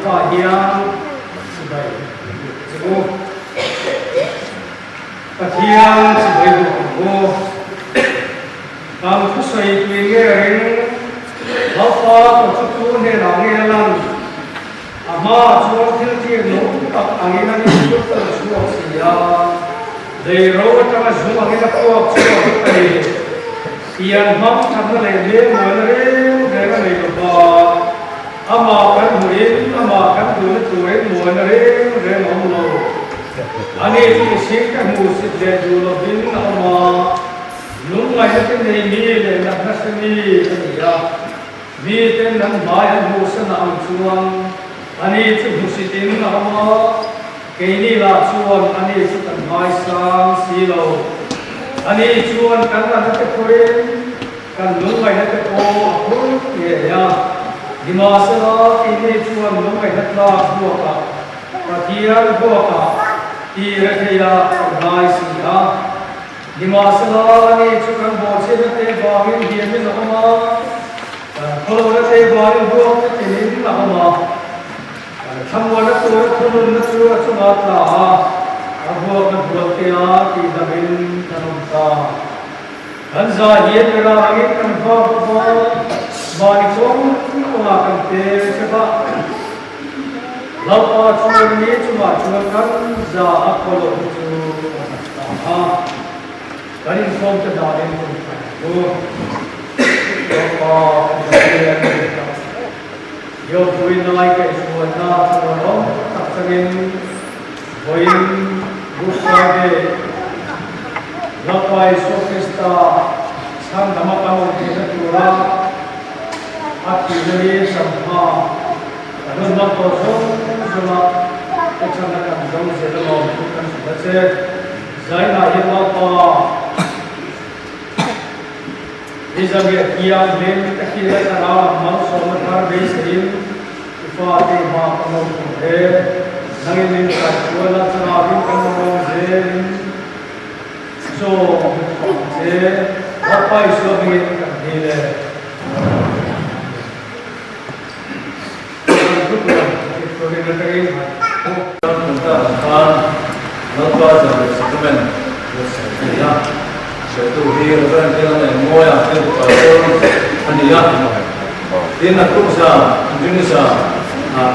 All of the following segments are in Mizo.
Lalpa hian chibai buk che u. Pathian chibai buk ang u. Kan thusawi tui nge ring Lalpa ka chu tu hnenah nge a lan? A hmaah chuan thil tir lo tak angin an inchhut a chhuak si a, lei ro atanga zum angin a puak chhuak vek a ni. Pian hmang thatna leh hmelmuaina reng reng a nei lo va, amah kan hmuhin amah kan duhna turin muaina reng reng a awm lo. Ani chu mihring te hmuhsit leh duh lovin a awm a, lungngaihna te nei mi leh natna hre mi a ni a. Miten an hmai an hmuhsan ang chuan ani chu hmusitin a awm a, keini lah chuan ani chu kan hmaisang si lo. Ani chuan kan nana te phurin kan lungngaihna te pawh a phur ngei a. Nimahsela, keini chuan lungngaihna tlak buakah, Pathian buakah ti retheiah kan ngai si a. Nimahsela, ani chu kan bawhchhiatna te vangin hiamin a awm a, kan khawlohna te vangin buak te tinin a awm a. Kan thlamuanna tura thununna chu a chungah tla a, a buakna bualtea tihdamin kan awm ta. Kan za hian mira angin kan hma bawk a, mahni kawng kawngah kan pe hrep a. Lalpa chuan ni chungah chuan kan za a khawlohna chu a nghat ta a, kan inkhawmte danin kan thlai ang u. Lalpa kan Pathian a ni tak. Yawpui nai kaihhruaina chuan awm tak changin vawiin Good Friday Lalpa Isua Krista chhandama kan awm theihna tura a thihna hi sangha kan rawn hmang tawh zawng zawng a, ka chhanna kan zo zel alawm chu kan hrilh a che. Zainah hian Lalpa Nizamia hian hlim takin a thlarau ang malsawmna thar beiseiin i fate hma ka lo thawh he. Nangin min kaihrual a, thlarauin kan mamawh zelin zawng min thawh ang che. Lalpa Isua hmingin kan dil e. Kan thutuan Victorin atangin han hmu. Kan tan khan Lalpa Zan leh Sacrament buatsaih a ni a, hriattu hi Reverend Ela Engmawia te pastor a ni a. Tin, a tuk zan Indonesia ah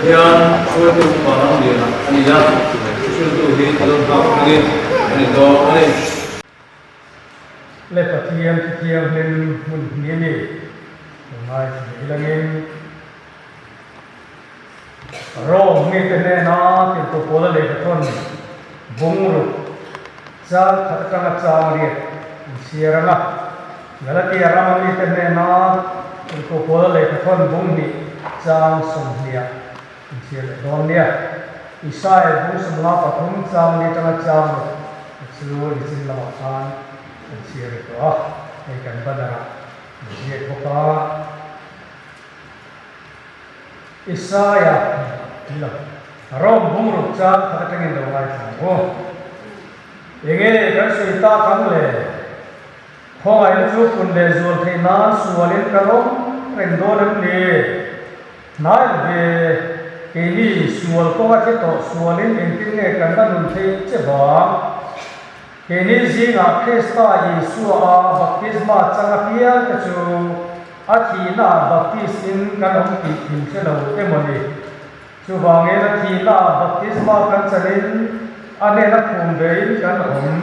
hian hruaitu upa Ramliana a ni a, hruaitu hi Lalhak hmangin a ni dawn a ni. Le Pathian thu thianghlim hmun hnih a ni, ka ngaithla leh ilangin Rome mite hnena tirhkoh Paula lehkhathawn bungruk chang khat atanga chang riat an chhiar ang a, Galatia rama mite hnena tirhkoh Paula lehkhathawn bung hnih chang sawmhniah an chhiar leh dawn nia. Isaia bung 53 chang ni atanga chang ruk chu nichin lamah khan an chhiar leh tawh a, hei kan banner ah an ziak bawk a. Isaia tih lo Rom bung ruk chang khat atangin lo ngaithla ang u. Enge kan sawi tak ang le? Khawngaihna chu pun leh zual theih nan sualin kan awm reng dawn em ni? Hnai lo ve, keini sual kawnga thi tawh sualin engtin nge kan la nun theih che vang? Keini zingah Krista Isua a baptisma chang apiang te chu a thihna ah baptis in kan awm tih in hre lo emaw ni? Chuvangin a thihna ah baptisma kan chanin a hnena phum ve in kan awm.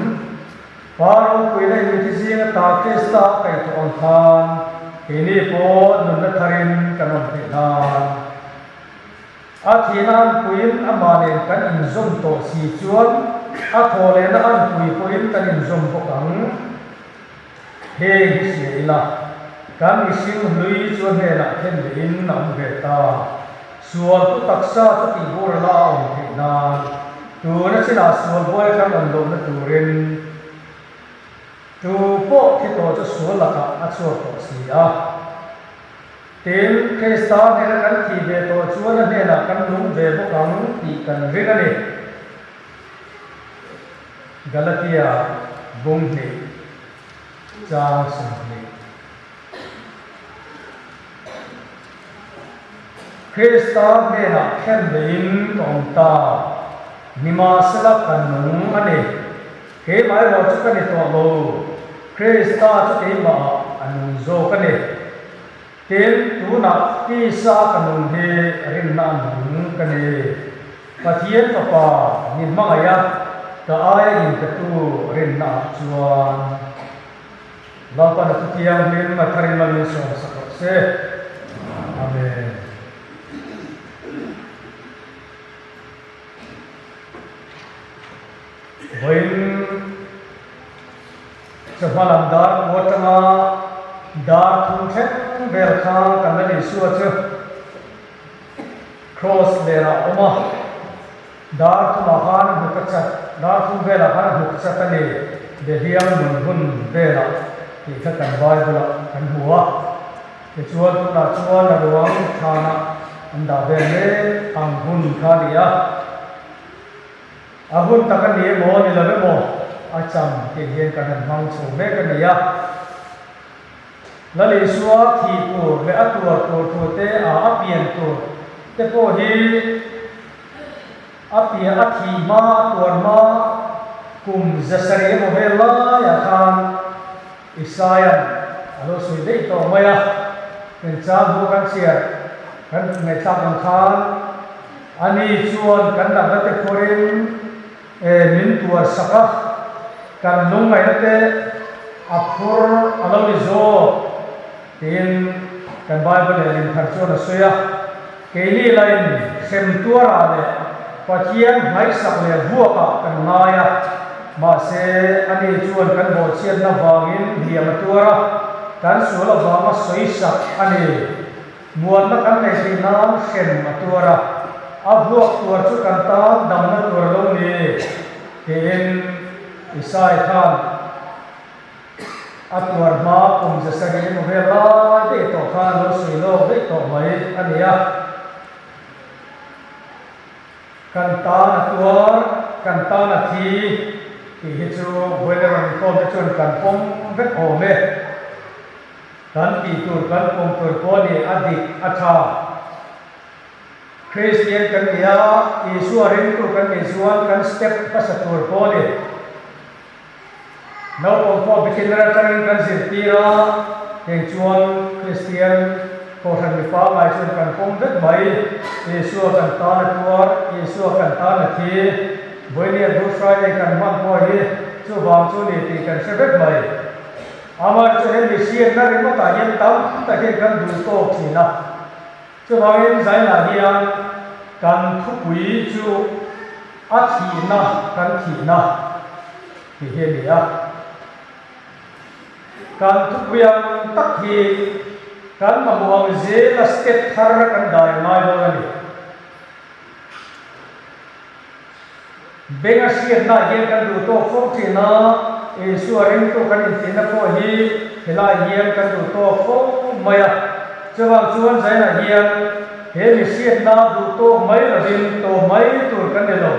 Pa ropuina in mithi zinga ta Krista a kaih tawh ang khan keini pawh nunna tharin kan awm theih nan. A thihna anpuiin amah nen kan inzawm tawh si chuan a thawhlehna anpui pawhin kan inzawm bawk ang. Heng hi hria ila, kan mihring hlui chu a hnenah then lehin a awm ve ta. Sualtu taksa chu tihbur ala a awm theih nan, tuna chinah sual buai kan awm lohna turin tu pawh thi tawh chu sual lakah a chhuak tawh si a. Tin, Krista hnena kan thih ve tawh chuan a hnenah kan nung ve bawk ang tih kan ring a ni. Galatia bung hnih chang 20. Krista hnenah khen beiin ka awm ta. Nimahsela ka nung a ni. Keimah erawh chu ka ni tawh lo, Krista chu keimahah a nung zawk a ni. Tin, tunah tisa ka nung hi rinna a nung ka ni. Pathian Fapa min hmangaih a, ka aia inpetu rinnaah chuan Lalpan a thutianghlim a tharin a min sawmsak rawh se. Amen. Vawiin chawhma lam dar pawh atanga dar thum thleng vel kha kan la Isua chu Cross lerah a awm a, dar thumah khan a hnuk a chat, dar thum velah khan a hnuk chat a ni, Behliang nun hun velah tih kha kan Bible-ah kan hmu a. Tichuan tunah chuan a ruang thlanah an dah vel mek ang hun kha a ni a. A hun tak a ni emaw ni lo emaw a cham tih hian kan han hmang chho mek a ni a. Lal Isua thih tur leh a tuar tur thu te a a pian tur te pawh hi a pian a thih hma a tuar hma kum zasarih emaw vel laiah khan Isaia'n a lo sawi daih tawh mai a, Enchang hu kan chhiar kan ngaihthlak ang khan ani chuan kan natna te phuarin e min tuar sak a, kan lungngaihna te a phur a lo ni zawk tiin kan Bible leh limthar chuan a sawi a. Keini lain hrem tuarah leh Pathian hmaisak leh vuakah kan ngai a, mahse ani chuan kan bawhchhiatna vangin hliam a tuar a, kan sual avanga sawisak a ni. Muanna kan nei theih nan hrem a tuar a, a vuak tuar chu kan tan damna tur a lo ni, tiin Isai khan A tuar hma kum zasarih emaw vel lai daih tawh khan a lo sawi lawk daih tawh mai a ni a. Kan tan a tuar, kan tan a thi tih hi chu vawiin rawn inkhawm te chuan kan pawm vek awm e. Kan tih tur kan pawm tur pawh a ni, a dik, a tha. Kristian kan ni a, Isua ringtu kan nih chuan kan step hmasa tur pawh a ni. Naupang pawh beginner atangin kan zirtir a, heng chuan Kristian Kohhran mi pangngai chuan kan pawm vek mai. Isua kan tan a tuar, Isua kan tan a thi. Vawinia Good Friday kan hman pawh hi chuvang chu ni tih kan hre vek mai. Amah chu he mihriatna ringawtah hian tam takin kan duh tawk thin a. Chuvangin Zainah hian kan thupui chu a thihna kan thihna tih hi a ni a. Kan thupui ang tak hi kan mamawh ang zela step thar kan dai ngai dawn a ni. Benga hriatna hian kan duh tawk fo thin a, Isua ringtu kan intihna pawh hi helai hian kan duh tawk fo mai a. Chuvang chuan Zainah hian he mi hriatna duh tawk mai lovin tawh mai tur kan ni lo.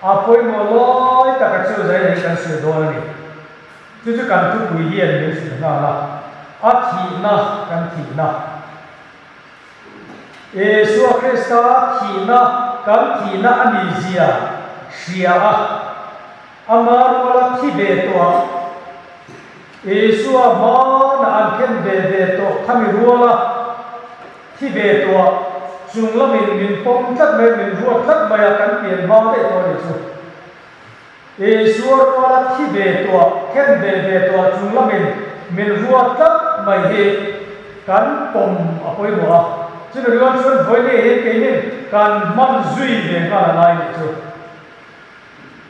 A pawimawh lai taka chu Zainah hi kan sawi dawn a ni. Chu chu kan thupui hian min hrilh nghal a, a thihna kan thihna. Isua Krista thihna kan thihna a nih zia hria a, ama ruala thi ve tawh a, Isua hmana an khen ve ve tawh khami ruala thi ve tawh a, chung lamin min pawm tlat mai, min ruat tlat mai a, kan pian hma daih tawh a nih chu. Isua ruala thi ve tawh a, khen ve ve tawh a chung lamin min ruat tlat mai hi kan pawm a pawimawh a. Chumi rual chuan vawiin hi keinin kan hman zui ve nghal a lai nih chu.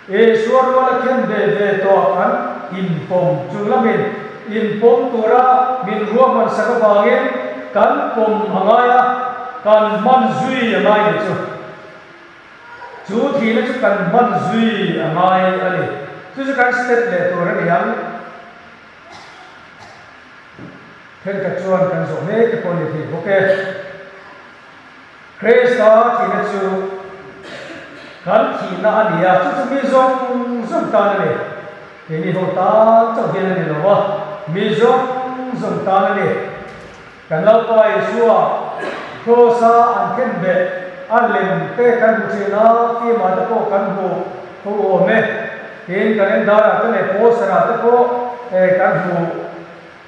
Isua ruala khen ve ve tawh a kan inpawm chung lamin inpawm tura min ruahman sak avangin kan pawm a ngai a, kan hman zui a ngai nih chu. Chu thihna chu kan hman zui a ngai a ni. Chu chu kan step leh tur a ni ang. Thenkhat chuan kan zawh mek te pawh a ni thei bawk e. Krista thihna chu kan thihna a ni a, chu chu mi zawng zawng tan a ni. Keini ho tan chauh hian a ni lo a, mi zawng zawng tan a ni. Kan Lalpa Isua. Kraws-a an khen beh a lem te kan hmu thin a, film-ah te pawh kan hmu tho awm e. Tin, calendar-ah te leh poster-ah te pawh kan hmu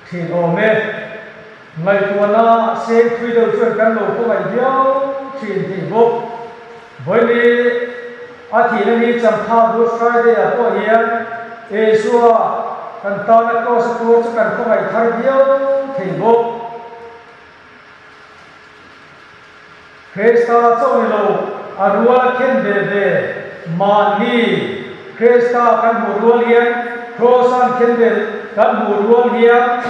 thin awm e. Ngaihtuahna seng thui deuh chuan kan lo khawngaih viau thin thei bawk. Vawiin a thihna ni Champha Good Friday-ah pawh hian Isua kan tana kraws a tuar chu kan khawngaih thar viau thei bawk. Krista chauh ni lo, a rual a khen ve ve mahni Krista kan hmuh rual hian Kraws an khen ve kan hmuh rual hian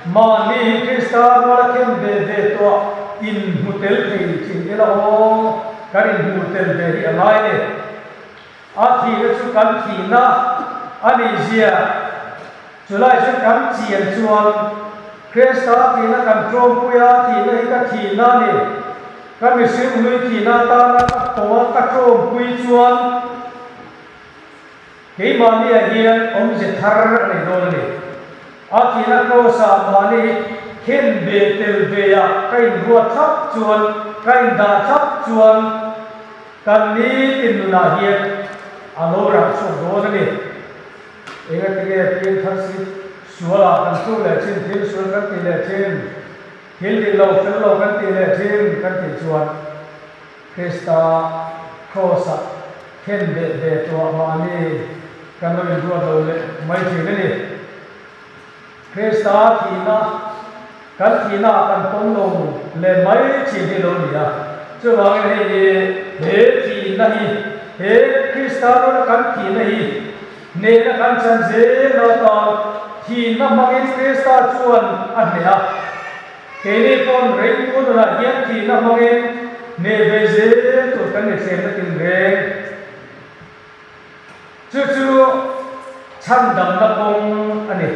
mahni hi Krista rual a khen ve ve tuah inhmu tel thei thin ila aw, kan inhmu tel ve hi a ngai ni. A thihna chu kan thihna a nih zia chulai chu kan chian chuan Krista thihna kan tlawmpui a, thihna hi ka thihna a ni. Ka mihring hlui thihna atana ka pawh a ka tlawmpui chuan keimahniah hian awmze thar a nei dawn a ni. A thihna Kraws-ah mahni hi khen ve tel ve ah ka inruat thlap chuan, ka indah thlap chuan, Kan nitin nunah hian a lo rah chhuak dawn a ni. Engatinge pianthar si sualah kan tluk leh thin, thil sual kan tih leh thin, thil dik lo fel lo kan tih leh thin kan tih chuan Krista Kraws-ah khen beh ve tuah mahni kan lo inruat lo leh mai thin a ni. Krista thihna, kan thihna ah kan pawm lo leh mai thin hi lo ni a. Chuvangin hei hi he thihna hi, he Krista runa kan thihna hi hnehna kan chan zel atan thihna hmangin Krista chuan a hneh a. Keini pawn ringtu nunah hian thihna hmangin hneh ve zel tur kan ni thlemna tinreng. Chu chu chhandamna kawng a ni.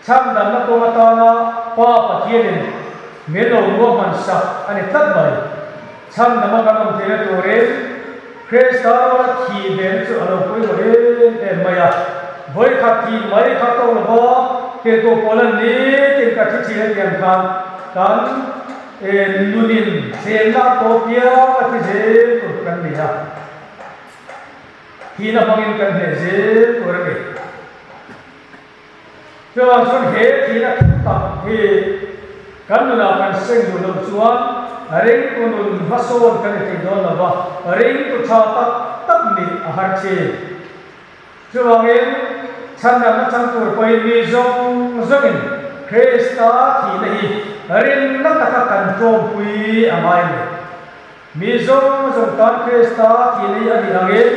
Chhandamna kawng atana Pa Pathianin min lo ruahman sak a ni tlat mai. Chhandama kan awm theihna turin Krista ruala thih vehna chu a lo pawimawh em em mai a. Vawikhat thih mai kha tawk lova tirhkoh pawl an ni tin ka thi thin a tiang khan kan nunin thlenna a tawp piang a thi zel tur kan ni a. Thihna hmangin kan hneh zel tur a ni. Chuvang chuan he thihna thu tak hi kan nunah kan seng duh loh chuan ringtu nun hmasawn kan ni thei dawn lo va, ringtu tha tak tak nih a har thin. Chuvangin chhandamna chang tur pawhin mi zawng zawngin Krista thihna hi rinna taka kan tlawmpui a ngai a ni. Mi zawng zawng tan Krista thihna hi a nih angin,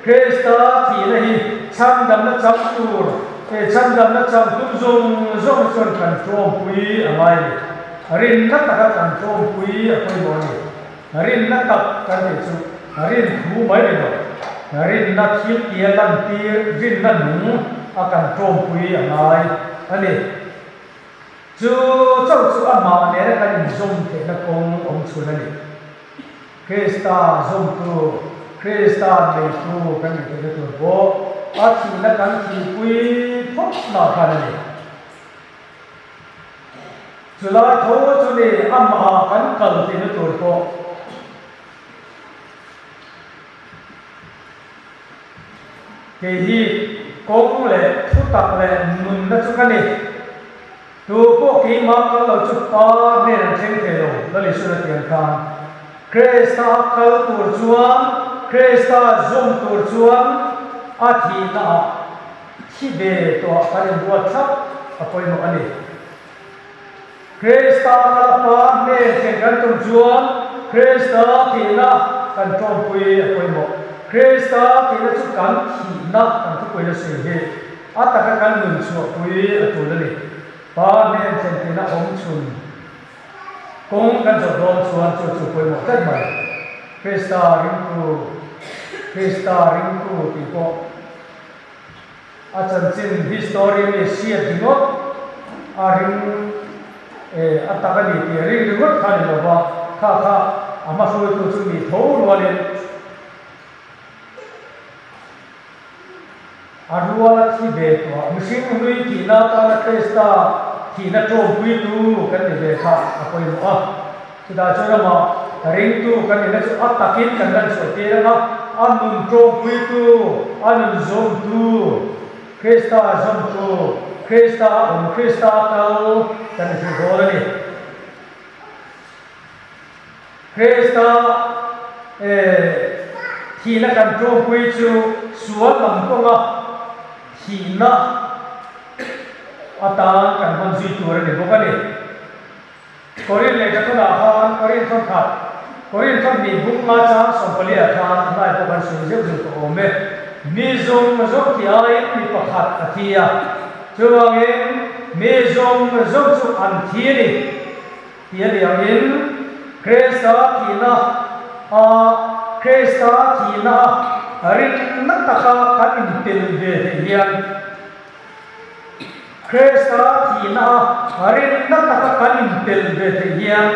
Krista thihna hi chhandamna chang tur eh chhandamna chang tum zawng zawng chuan kan tlawmpui a ngai a ni. Rinna taka kan tlawmpui a pawimawh a ni. Rinna tak kan tih chu rin thu mai ni lo, rinna thil tia lantir rinna nung a kan tlawmpui a ngai a ni. Chu chauh chu amah nena kan inzawm theihna kawng awm chhun a ni. Krista zawmtu, Krista neitu kan nih theihna tur pawh a thihna kan thihpui phawt lah khan a ni. Chulai tho chu ni amah kan kal theihna tur pawh. Kei hi kawng leh thutak leh nunna chu ka ni. Tu pawh keimah kal lo chu Pa hnen an thleng thei lo, Lal Isua na tiang khan. Krista a kal tur chuan, Krista zawm tur chuan a thihna ah thi ve tawh kan inruat thlap a pawimawh a ni. Krista kala Pa hnen thleng kan tum chuan Krista thihna kan tlawmpui a pawimawh. Krista thihna chu kan thihna kan thupuina sawi hi a taka kan nun chhuahpui a tul a ni. Pa hnen thlen tihna awm chhun kawng kan zawh dawn chuan chu chu pawimawh tlat mai. Krista ringtu, Krista ringtu tih pawh. A chanchin history mi hriat ringawt a ring e a tak a ni tih a ring ringawt kha a ni lo va, kha kha a hmahruaitu chu mi tho rualin a rual a thi ve tawh a, mihring hlui thihna atana Krista thihna ṭawmpuitu kan ni ve kha a pawimawh a. Chutah chuan amah ringtu kan nihna chu a takin kan lan chhuah tir ang a, a nun tlawmpuitu, a nun zawmtu, Krista zawmtu, Krista a awm, Krista a kal kan ni thei dawn a ni. Krista thihna kan tlawmpui chu sual lam kawnga thihna atan kan hman zui tur a ni bawk a ni. Korin lehkha thawnah khan Korin thawn khat, Korin thawn hnih buk nga chang 14 ah khan hnai pawh kan sawi zeuh zeuh tawh awm e. Mi zawng zawng tih aiin mi pakhat a thi a, chuvangin mi zawng zawng chu an thi a ni tih a ni angin Krista thihna a Krista thihna a rinna taka kan intel ve theih hian, Krista thihna a rinna taka kan intel ve theih hian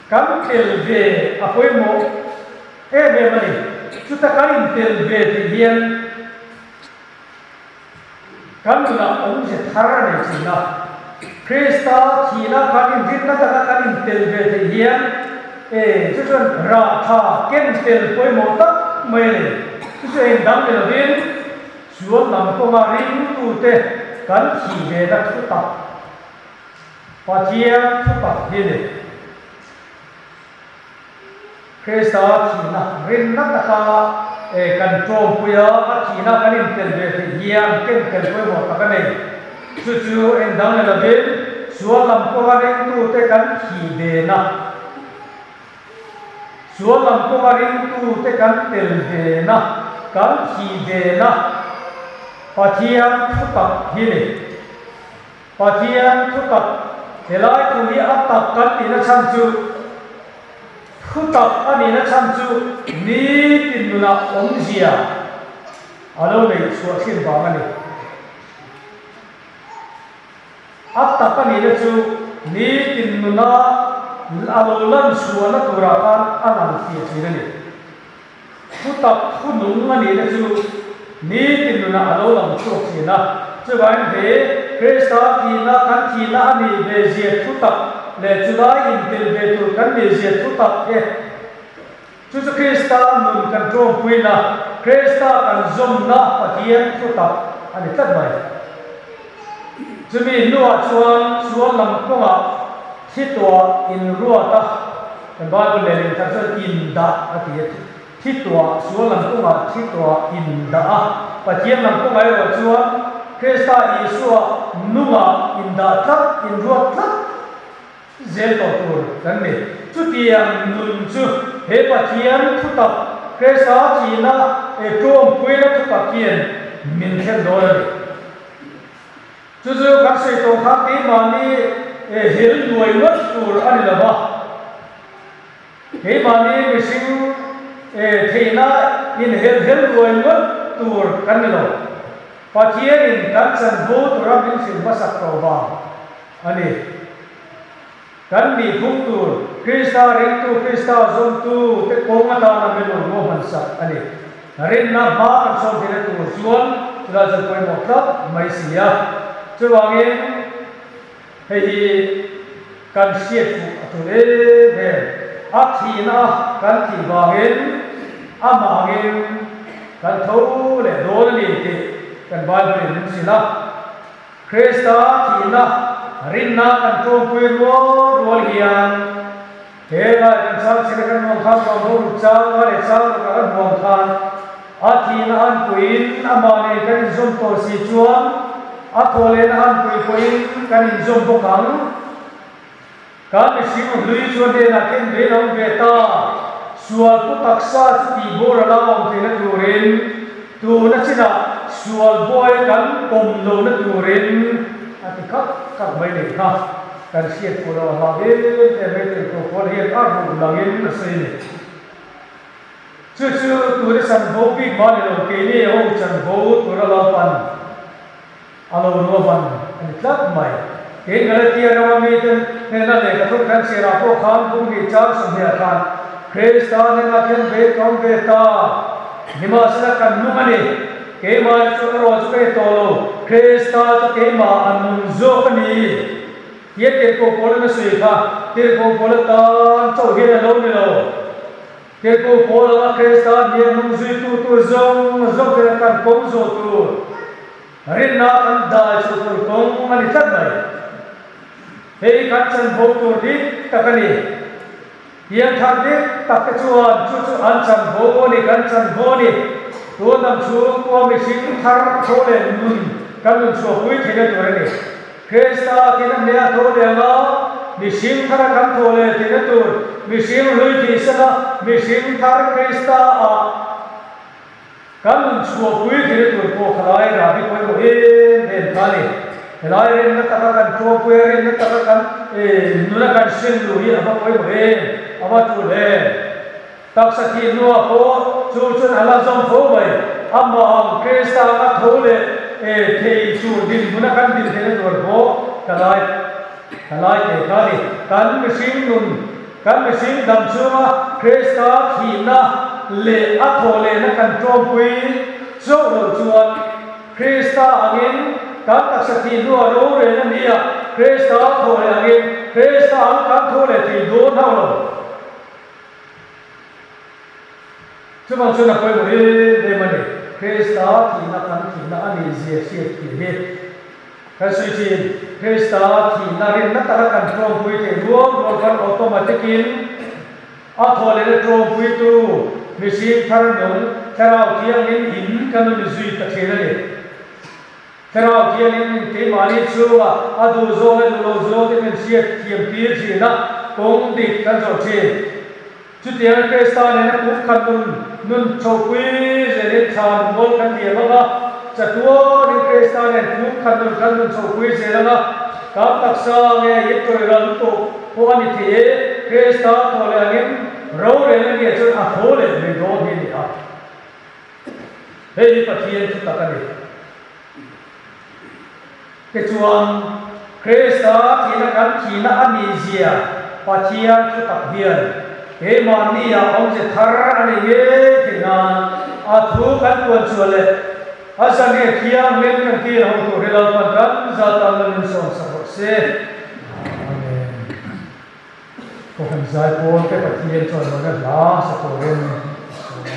kan tel ve a pawimawh em em a ni. Chuta kan intel ve theih hian kan nunah awmze thar a nei thin a. Krista thihna kan inrinna taka kan intel ve theih hian e chu chuan rah tha ken tel pawimawh tak mai a ni. Chu chu eng dang ni lovin sual lam kawnga ringtute kan thih vena thu tak, Pathian thu tak hi a ni. Krista thihna rinna taka kan tlawmpui a, a thihna kan intel ve theih hian ken tel pawimawh tak a nei. Chu chu eng dang ni lovin sual lam kawnga ringtute kan thih vena, sual lam kawnga ringtute kan tel vena, kan thih vena Pathian thutak hi ni. Pathian thutak helai thu hi a tak kan tihna chhan chu thutak a nihna chhan chu nitin nunah awmzia a lo neih chhuah thin vang a ni. A tak a nihna chu nitin nuna a lo lan chhuahna turah khan a lang fiah thin a ni. Thutak thunung a nihna chu nitin nunah a lo lang chhuak thin a. Chuvangin he Krista thihna kan thihna a nih ve zia thutak leh chulai intel ve tur kan nih zia thutak te chu chu Krista nun kan tlawmpuina, Krista kan zawmna Pathian thutak a ni tlat mai. Chumi hnuah chuan sual lam kawngah thi tuah inruat a. Kan Bible leh lehkha chuan indah a ti a, thi tuah, sual lam kawngah thi tuah indah a, Pathian lam kawngah erawh chuan Krista Isua nungah indah tlat, inruat tlat zel tawh tur kan ni. Chutiang nun chu he Pathian thutak, Krista thihna e tlawmpuina thutak hian min thlen dawn a ni. Chu chu kan sawi tawh kha keimahni hel nuai ngawt tur a ni lo va, keimahni mihring theihna inhel hel nuai ngawt tur kan ni lo. Pathianin kan chanvo tura min hrilh hmasak tawh vang a ni. Kan nihphung tur Krista ringtu, Krista zawmtu te kawng atana min rawn ruahmansak a ni. Rinna hma kan sawm theihna tur chuan chulai chuan pawimawh tlat mai si a. Chuvangin hei hi kan hriat fuh a tul em em. A thihna kan thih vangin amah angin kan tho leh dawn a ni tih kan Bible in min hrilh a. Krista thihna rinna kan tlawmpui rual rual hian he lai kan chang chhina kan huam khan ruang ho ruk chang a leh chang ruk a kan huam khan a thihna an puiin amah nen kan inzawm tawh si chuan a thawhlehna an pui pawhin kan inzawm bawk ang. Kan mihring hlui chuan hnenah khen ve lo ve ta, sual pu taksa chu tih bawr a la awm theihna turin, tuna chinah sual buai kan pawm lohna turin a ti khat khat mai nih kha. Kan hriat fuh loh a hlau em em mai tih tur pawl hian a ruh langin a sawi a ni. Chu chu tuna chanvo bik mah ni lo keini ho chanvo tura lo pan. A lo ruahman a ni tlat mai. Kei Galatia rama mite hnena lehkha thawk kan chhiarah pawh khan buk nih chang 20 ah khan Krista hnena khen ve ka awm ve ta. Nimahsela kan nung a ni. Keimah chu erawh chu ka ni tawh lo, Krista chu keimah a nung zawk a ni. Hian Tirhkoh Paula'n a sawi kha, Tirhkoh Paula tan chauh hian a lo ni lo. Tirhkoh Paul anga Krista hniam hnung zuitu tur zawng zawng te kan pawm zawh tur rinna kan dai chhuah tur kawng a ni tlat mai. Hei hi kan chanvo tur dik tak a ni. Pianthar dik tak te chuan chu chu an chanvo a ni, kan chanvo a ni. Tun ang chhungkua mihring thar tho leh nun kan nun chhuahpui theihna tur a ni. Krista thin a hne a tho leh anga mihring thara kan tho leh theihna tur mihring hlui thih sela mihring thar Krista ah Kan nun chhuahpui thil tur pawh khalai rah hi pawimawh em em kha a ni. Helai rinna taka kan tlawmpui a, rinna taka kan nuna kan hrin luh hi a va pawimawh em, a va tul em. Taksa thih hnuah pawh chu chuan a la zawm fo mai. Amah ang Krista anga tho leh thei tur dinhmuna kan din theihna tur pawh khalai khalai te kha a ni. Kan mihring nun Kan mihring dam chhunga Krista thihna leh a thawhlehna kan tlawmpui chauh loh chuan, Krista angin kan taksa thih hnua rorel a ni a, Krista thawhleh angin Krista ang kan tho leh thei dawn hauh lo. Chuvang chuan a pawimawh em em a ni, Krista thihna kan thihna a nih zia hriat tih hi. Kan sawi thin, Krista thihna rinna taka kan tlawmpui theih rual rual khan automatic-in a thawhlehna tlawmpuitu mihring thar nung Thlarau Thianghlim in kan rawn zui ta thin a ni. Thlarau Thianghlim keimahni chhunga a duh zawng leh duh lo zawng te min hriat thiam tir thin a, kawng dik kan zawh thin. Chutianga Krista nena kum khat nun nun chhohpui zelin thlan mual kan liam ang a, chatuanin Krista nen kum khat nun kan nun chhohpui zel ang a, kan taksa nge i tawih ral lutuk pawh a ni thei e, Krista thaw leh angin rorel a nia chuan a thaw leh mai dawn hi a ni a. Hei hi Pathian thu tak a ni. Tichuan, Krista thihna kan thihna a nih zia Pathian thu tak hian keimahnia awmze thar a nei ngei theih nan a thu kan puan chhuah leh a zanriah thianghlim kan kil ho tur hi Lalpan kan zat tan lo min sawmsak rawh se. Amen. Kohhran zaipawl te Pathian chuan lohna hla sa turin a sawi.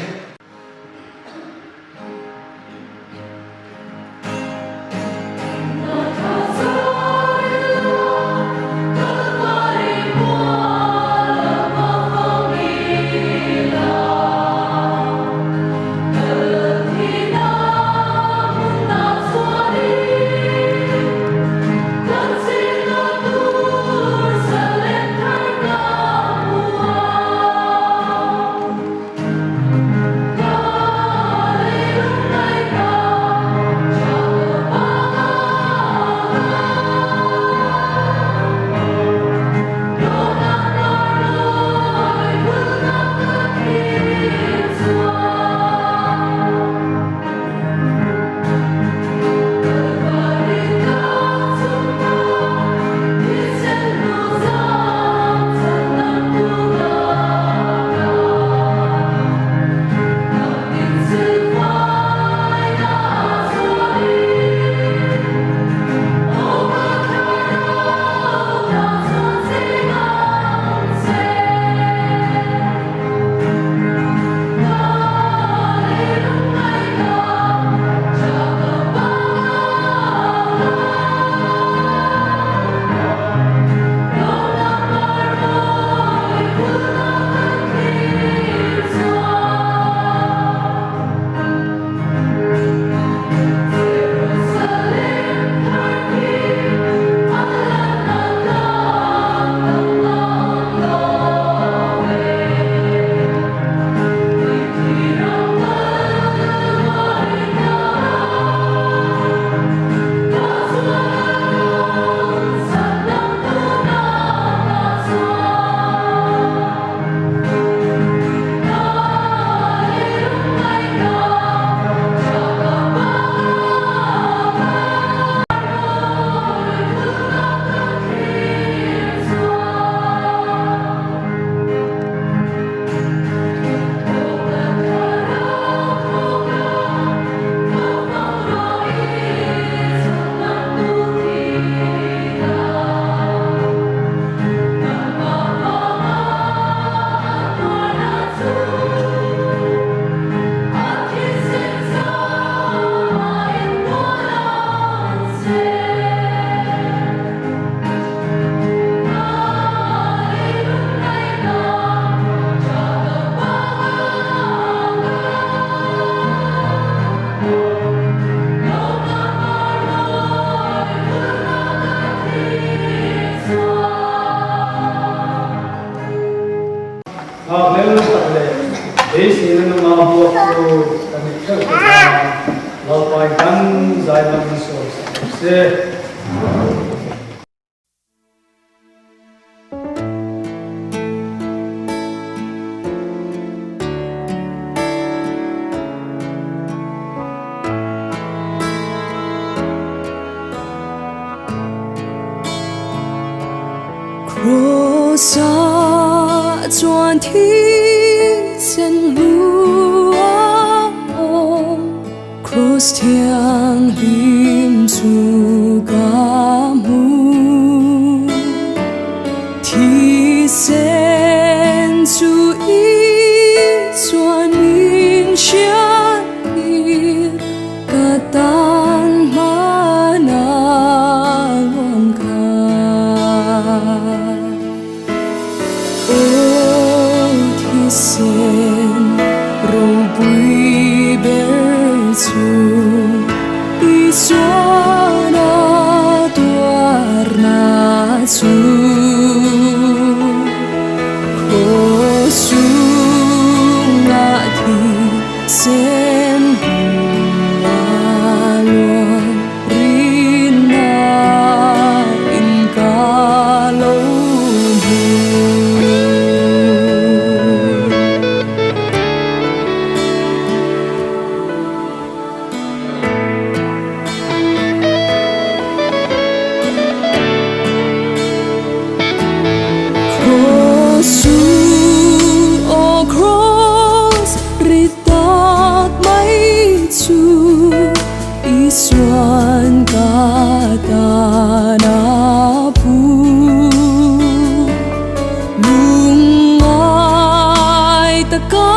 tak leh beiseina nunga hmuak chu kan ni theuh thei nan Lalpain kan zai man sawm sak rawh se. Cross-ah chuan thisen hlu a awm, Cross thianghlim chu ka hmu. Thisen chu i chuan min hriattir, Ka tan hmana luang kha. Aw thisen ropui ber chu i chuan a tuarna chu. Khaw chungah thisen hmu a luang rinna in ka lo hmu. Cross chu aw cross ri tak mai chu Isuan ka tan a phu. Lungngai taka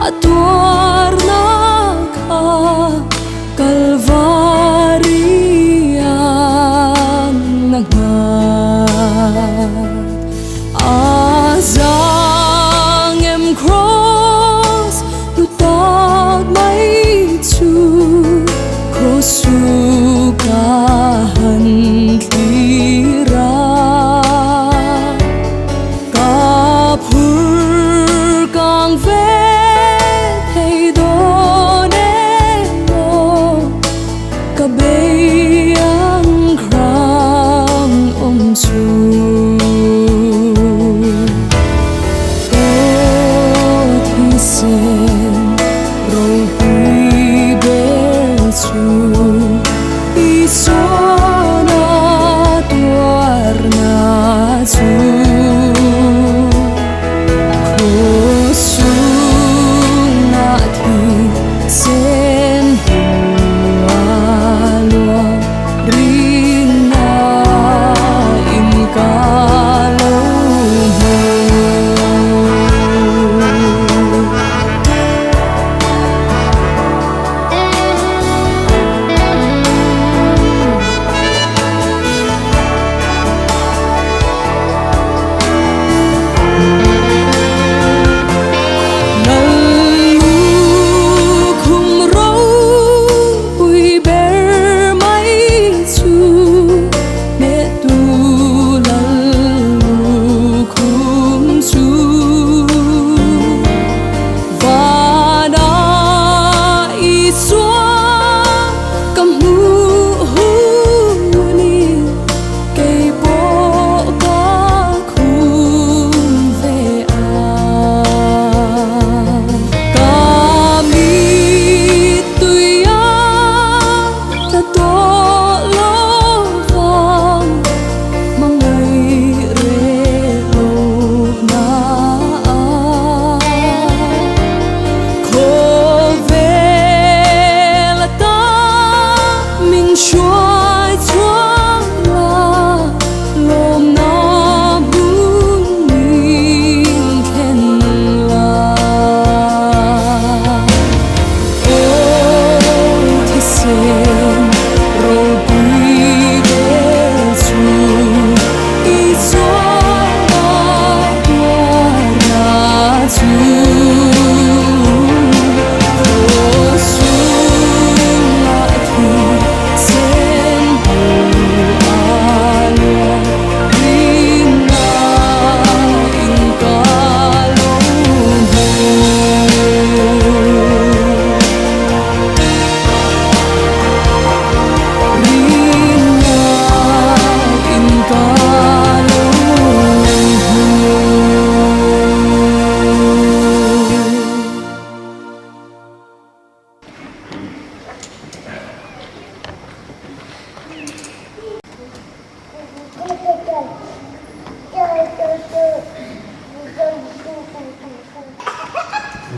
a tuarna kha Kalvari ang nanghat. A zang em Cross hlu tak mai chu Cross chu ka han thlir a. Ka phur kang ve thei dawn emaw ka bei ang hrang awm chu. Aw thisen ropui ber chu Isuan a tuarna chu. Cross chungah thisen hmu a luang rinna in ka lo hmu.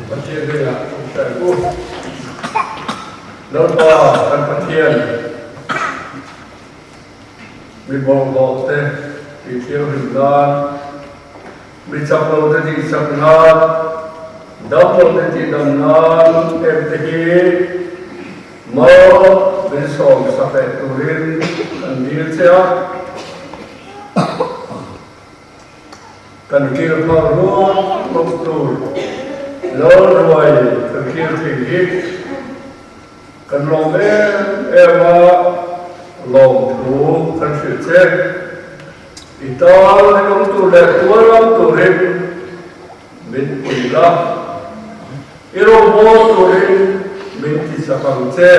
Pathian hnenah ṭawngṭai u. Lalpa kan Pathian, mi bawlhhlawhte tih thianghlim nan, mi chak lote tih chak nan, dam lote tih dam nan em te hi mal min sawm sak leh turin kan dil che a. Kan kil phak ruak ruak tur lo ruai kan kil thei hi kan lawm em em a, lawmthu kan hrilh che. I tan rinawm tur leh tuar ram turin min pui la, i rawngbawl turin min ti chak ang che.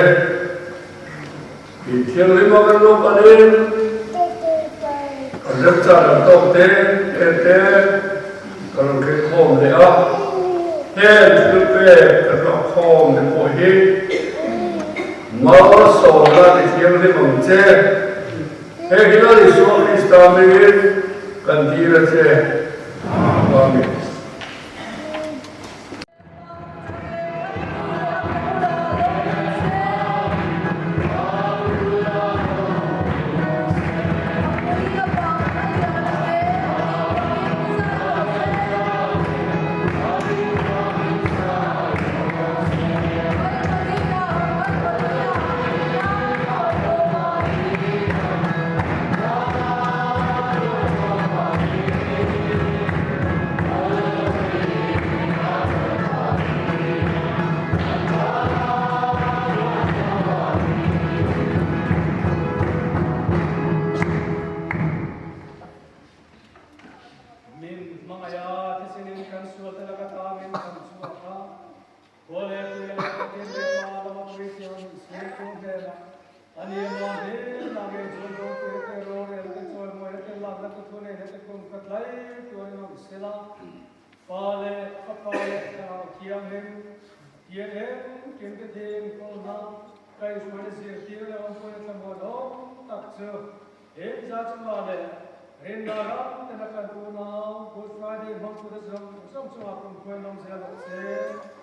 Tih thianghlim a kan lo kalin kan remchan an tawk te te te ka rawn keng khawm leh a, heng thil pek kan hlawh khawm te pawh hi malsawmna ti thianghlim ang che. Heng hi Lal Isua Krista hmingin kan dil a che. Amen. Min hmangaih a, thisenin kan sualte laka tangin kan chhuak a, Khaw leh tui leh Pathian leh Pa lama puithiam Siamtu hnenah A ni a hmel ah ngei chuan ropui te rorel te chawimawi te lakna te thu nei te kum khat lai tuarin awm sela, Pa leh Fapa leh Thlarau Thianghlim Thian engkim te thin kawlna kaihhruaina zirtir leh awmpuina thlamuan awm tak chu Heng za chungah leh Rinna ram tena kan unau Good Friday hmangtute zawng zawng chungah kum khuain awm zel bawk se.